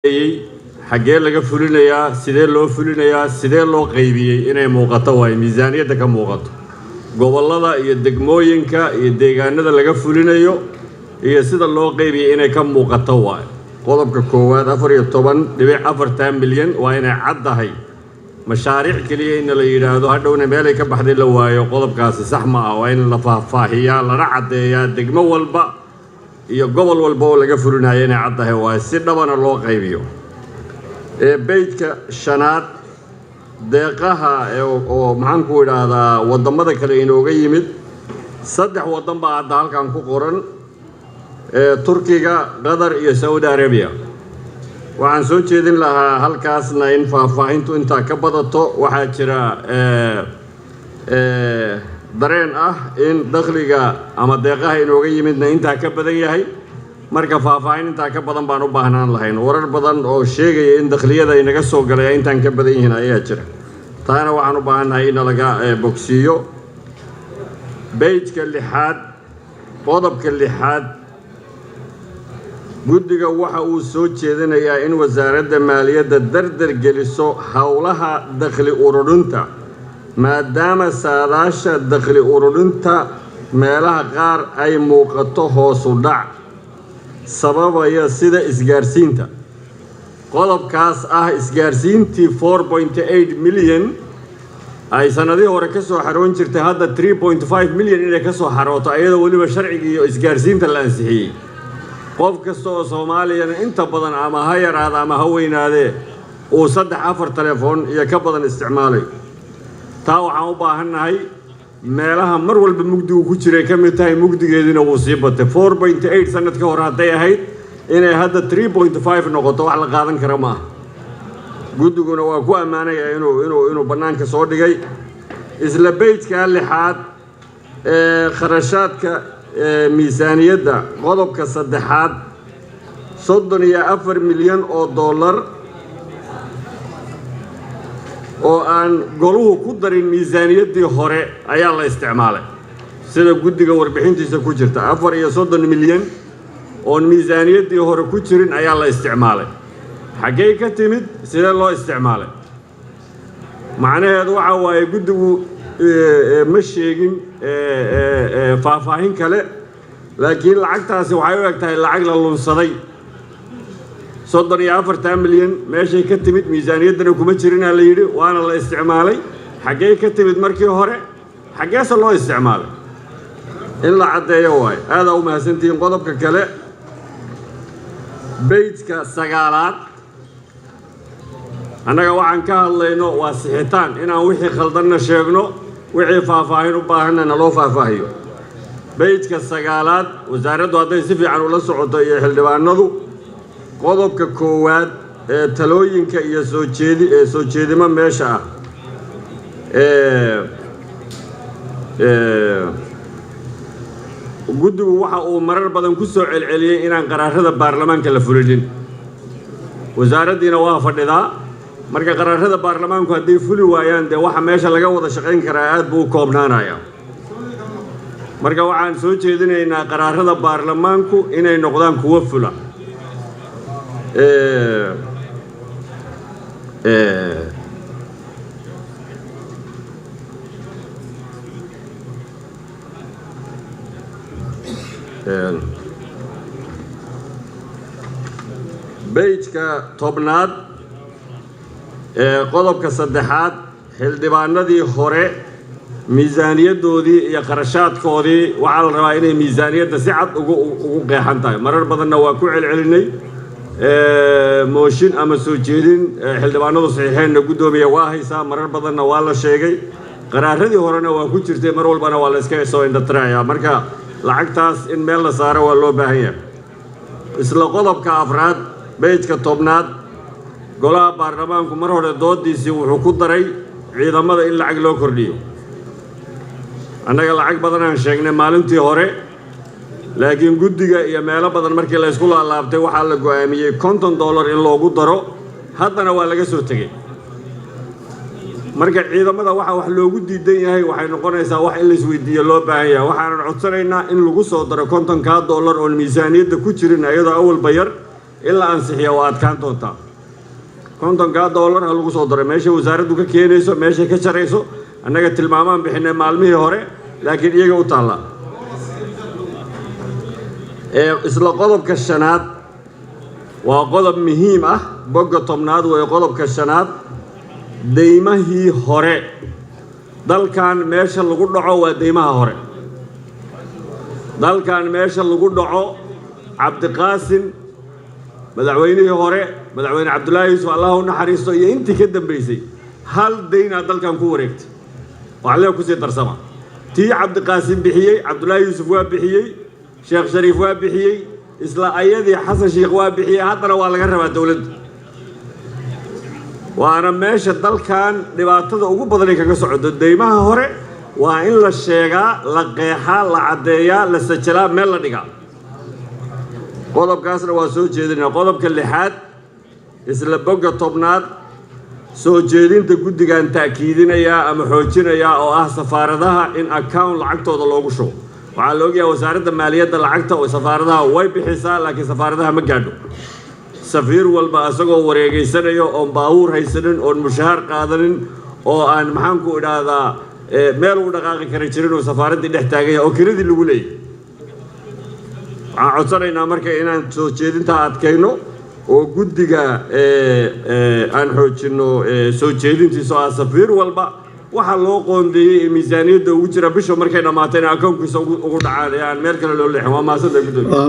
Xaggee laga fulinayaa? Sidee loo fulinayaa? Sidee loo qaybiyey? Inay muuqato waayo, miisaaniyadda ka muuqato gobollada iyo degmooyinka iyo deegaanada laga fulinayo iyo sida loo qaybiyey inay ka muuqato waayo. Qodobka koowaad, 14.4-taa milyan waa inay caddahay. Mashaariic keliya in la yidhaahdo, hadhowna meelay ka baxday la waayo, qodobkaasi sax ma ah. Waa in la faahfaahiyaa, lana caddeeyaa degmo walba iyo gobol walba oo laga fulinayo inay caddahay waayo, si dhabana loo qaybiyo. Beydka shanaad, deeqaha oo maxaanku idhaahdaa waddamada kale inooga yimid, saddex waddan baa hadda halkan ku qoran: Turkiga, Qatar iyo Saudi Arabia. Waxaan soo jeedin lahaa halkaasna in faahfaahintu intaa ka badato. Waxaa jira dareen ah in dakhliga ama deeqaha inooga yimidna intaa ka badan yahay. Marka faahfaahin intaa ka badan baan u baahnaan lahayn. Warar badan oo sheegaya in dakhliyada inaga soo galay ay intaan ka badan yihiin ayaa jira. Taana waxaan u baahannahay in laga bogsiiyo. Beydka lixaad, qodobka lixaad, guddiga waxa uu soo jeedinayaa in Wasaaradda Maaliyadda dardar geliso howlaha dakhli ururinta, maadaama saadaasha dakhli ururinta meelaha qaar ay muuqato hoosu dhac sababaya, sida isgaarsiinta. Qodobkaas ah isgaarsiintii 4.8 milyan ay sanadihii hore ka soo xaroon jirtay, hadda 3.5 milyan inay ka soo xarooto, ayadoo weliba sharcigii iyo isgaarsiinta la ansixiyey, qof kasta oo Soomaaliyana inta badan, ama ha yaraada ama ha weynaadee, uu saddex afar telefoon iyo ka badan isticmaalay. Taa waxaan u baahannahay meelaha mar walba mugdigu ku jiray ka mid tahay, mugdigeediina wuu sii batay. 4.8 sanadkii hore hadday ahayd, inay hadda 3.5 noqoto wax la qaadan kara ma aha. Guddiguna waa ku ammaanaya inuu bannaanka soo dhigay. Isla beydkaa lixaad ee kharashaadka miisaaniyadda, qodobka saddexaad, 34 milyan oo dollar oo aan goluhu ku darin miisaaniyaddii hore ayaa la isticmaalay, sida guddiga warbixintiisa ku jirta. 34 milyan oon miisaaniyaddii hore ku jirin ayaa la isticmaalay. Xaggey ka timid? Sidee loo isticmaalay? Macnaheedu waxa waaye, guddigu ma sheegin faahfaahin kale, laakiin lacagtaasi waxay u eg tahay lacag la lunsaday. 34-taa milyan meeshay ka timid miisaaniyaddana kuma jirinaa la yidhi, waana la isticmaalay. Xaggey ka timid markii hore? Xaggeese loo isticmaalay? In la caddeeyo waayo. Aadaa u mahadsantihiin. Qodobka kale, beydka sagaalaad, annaga waxaan ka hadlayno waa sixitaan, inaan wixii khaldanna sheegno, wixii faahfaahin u baahanna naloo faahfaahiyo. Beydka sagaalaad, wasaaraddu hadday si fiican ula socoto iyo xildhibaanadu, qodobka koowaad ee talooyinka iyo soo jeedi ee soo jeedimo meesha ah ee guddigu waxa uu marar badan ku soo celceliyey inaan qaraarada baarlamaanka la fulinin. Wasaaraddiina waa fadhidaa. Marka qaraarada baarlamaanku hadday fuli waayaan, dee waxa meesha laga wada shaqayn karaa aad buu u koobnaanaya. Marka waxaan soo jeedinaynaa qaraarada baarlamaanku inay noqdaan kuwo fula. Beyjka 10aad ee qodobka saddexaad, xildhibaanadii hore miisaaniyaddoodii iyo kharashaadkoodii waxaa la rabaa inay miisaaniyadda si cad ugu qeexan tahay. Marar badanna waa ku celcelinay. Mooshin ama soo jeedin xildhibaanadu saxiixeenna, guddoomiya, waa haysaa. Marar badanna waa la sheegay, qaraaradii horena waa ku jirtay, mar walbana waa la iska soo indhatirayaa. Marka lacagtaas in meel la saaro waa loo baahan yahay. Isla qodobka afraad, beyjka 10aad, golaha baarlamaanku mar hore doodiisii wuxuu ku daray ciidamada in lacag loo kordhiyo. Annaga lacag badan aan sheegnay maalintii hore, laakiin guddiga iyo meelo badan markii la isku laalaabtay, waxaa la go'aamiyey $50 in loogu daro. Haddana waa laga soo tegey. Marka ciidamada waxa wax loogu diidan yahay waxay noqonaysaa wax in la isweydiiyo loo baahan yahay. Waxaanan codsanaynaa in lagu soo daro 50-kaa dollar oon miisaaniyadda ku jirin, iyadoo awalba yar. In la ansixiya waa adkaan doontaa. 50-kaa dollar ha lagu soo daray meeshay wasaaraddu ka keenayso, meeshay ka jarayso. Annaga tilmaamaan bixinay maalmihii hore, laakiin iyaga u taallaa. Isla qodobka shanaad waa qodob muhiim ah, bogga 10aad way. Qodobka shanaad, deymahii hore. Dalkan meesha lagu dhaco waa deymaha hore. Dalkan meesha lagu dhaco, Cabdiqaasim madaxweynihii hore, Madaxweyne Cabdullaahi Yuusuf, Allah u naxariisto, iyo intii ka dambeysay, hal daynaa dalkan ku wareegtay. Waxlee kusii darsama tii Cabdiqaasim bixiyey, Cabdullaahi Yuusuf waa bixiyey, Sheekh Shariif waa bixiyey, isla ayadii Xasan Sheikh waa bixiyey, haddana waa laga rabaa dowladda. Waana meesha dalkan dhibaatada ugu badanay kaga socoto. Deymaha hore waa in la sheegaa, la qeexaa, la caddeeyaa, la sajalaa, meel la dhigaa. Qodobkaasna waa soo jeedinaa. Qodobka lixaad, isla bogga 10aad, soo jeedinta guddigan ta'kiidinayaa ama xoojinayaa oo ah safaaradaha in account lacagtooda loogu shubo. Waxaa la ogyahay Wasaaradda Maaliyadda lacagta oo safaaradaha way bixisaa, laakiin safaaradaha ma gaadho. Safiir walba isagoo wareegeysanayo, oon baabuur haysanin, oon mushahaar qaadanin, oo aan, maxaanku idhaahdaa, meel ugu dhaqaaqi kara jirin, oo safaaraddii dhex taagan yahay oo kiradii lagu leeyahy. Waxaan codsanaynaa marka inaan soo jeedintaa adkayno oo guddiga aan xoojinno soo jeedintiisa oo ah safiir walba waxaa loo qoondeeyey ee miisaaniyadda ugu jira bisha markay dhammaatay in akoonkiisa ugu dhacaan ee aan meel kale loo leexin. Waa mahadsantahay, guddoomiye.